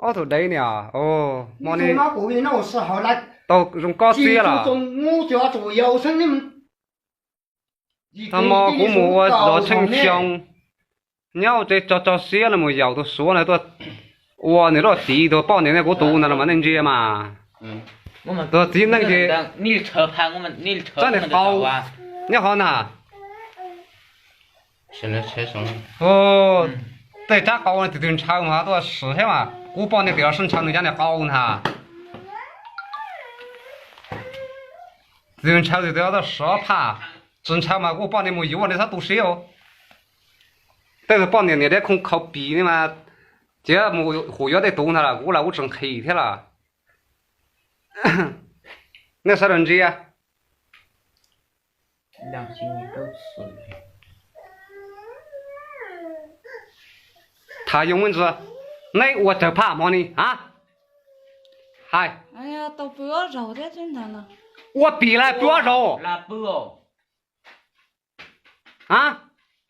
Ob tug dev ni, hmo ni tau zoo kob xiab los. Tag hmo kuv mus ua zov tsheej xyoo nyob tsev tso tso siab no mus yaum tus Suav no tuaj ua nws lub tiv tus poj niam ne, kuv tus ntawd los mas nej ntsia mas. Tus txiv neej ces txab niag qau nyob qhov na. Tej rab qau no tus twg ntshaw mas tuaj sim thiab mas kuv poj niam tim los sib ntshaw nws cov niag qau ntag. Tus twg ntshaw tus twg tuaj sim ob phaj, tsis ntshaw mas kuv poj niam mus yuav nej txhob tu siab. Tej tus poj niam niam deb khoo khau pim ne mas, cia mus hu yuav tej tus ntag los kuv los kuv tsis nqhis thiab los. Nej sawv daws ntsia. Tham Yoov me ntsis, neb ua tsawg phaj hmo ni a? Hais, ua pim los pw ob zaug?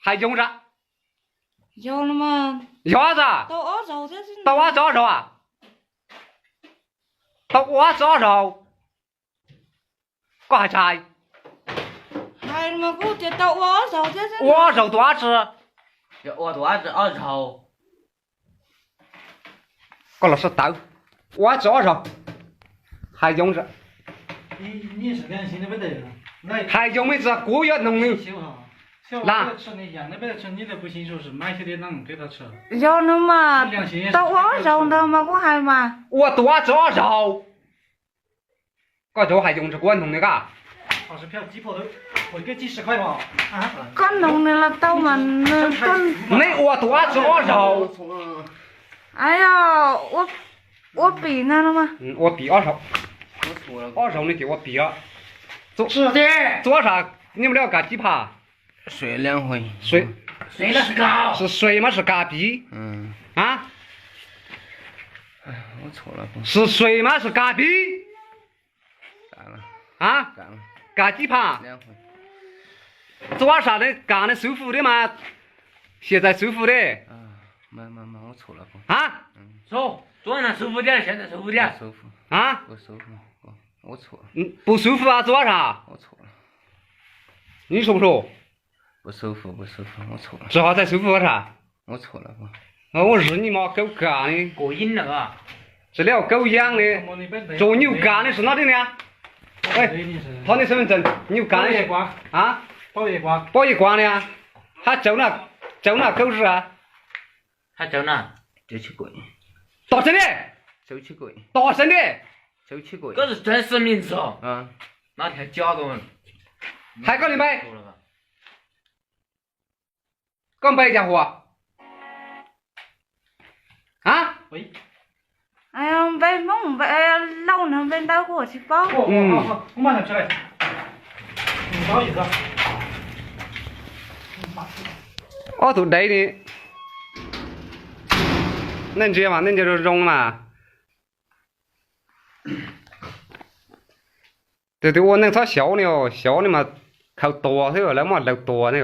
Hais Yoov zam. Yog zam. Tau ob txog ob zaug a? Tau ob txog ob zaug. Koj hais tsis hais? Ua ob zaug tus ab tsi? Koj los sab tawv, ua tsi ob zaug? Hais Yoov, hais Yoov me ntsis kuv yuav noog nws. Lam, yog no mas, tau ua ob zaug ntawd mas kuv hais mas. Ua tus ab tsi ob zaug? Koj tsuas hais Yoov tsis kuv noog nws koj. Koj noog nws los tau mas. Neb ua tus ab tsi ob zaug? Ayo, ua pim no. Ua pim ob zaug. Ob zaug ne ces ua pim os. Txuas sam, nej mus li ua kav tsib phaj. Sim xuas mas sim kav pim. A, sim xuas mas sim kav pim. A, kav tsib phaj. Txuas sam ne kav ne xuv fwj deb mas, xiam txais xuv fwj deb. A, a, pus xuv fwj a txuas sam. Nws sub tsis ho txais xuv fwj a sam. Ua zis nyuj mos kaub kam ne, tsis li kaub yeeb ne, tsuas nyuj kam ne sim no dib niag. Thov nej xwb me ntsis nyuj kam ne. Paub yej kuav niag, hab tsawv na, kaub zib a. Tom tsev ne, tom tsev ne. Hais koj li npai. Koj npe cas huam? A, npe Hmoob, npe Lauj no, npe ntawd kuv tsis paub. Ob tug dev ni, nej ntsia mas, nej ntsia zoo zoo mas. Tus twg ua neej txhob xyauv ne, xyauv ne mas khaws tuag xwb, lawv muab lawv tuag ne.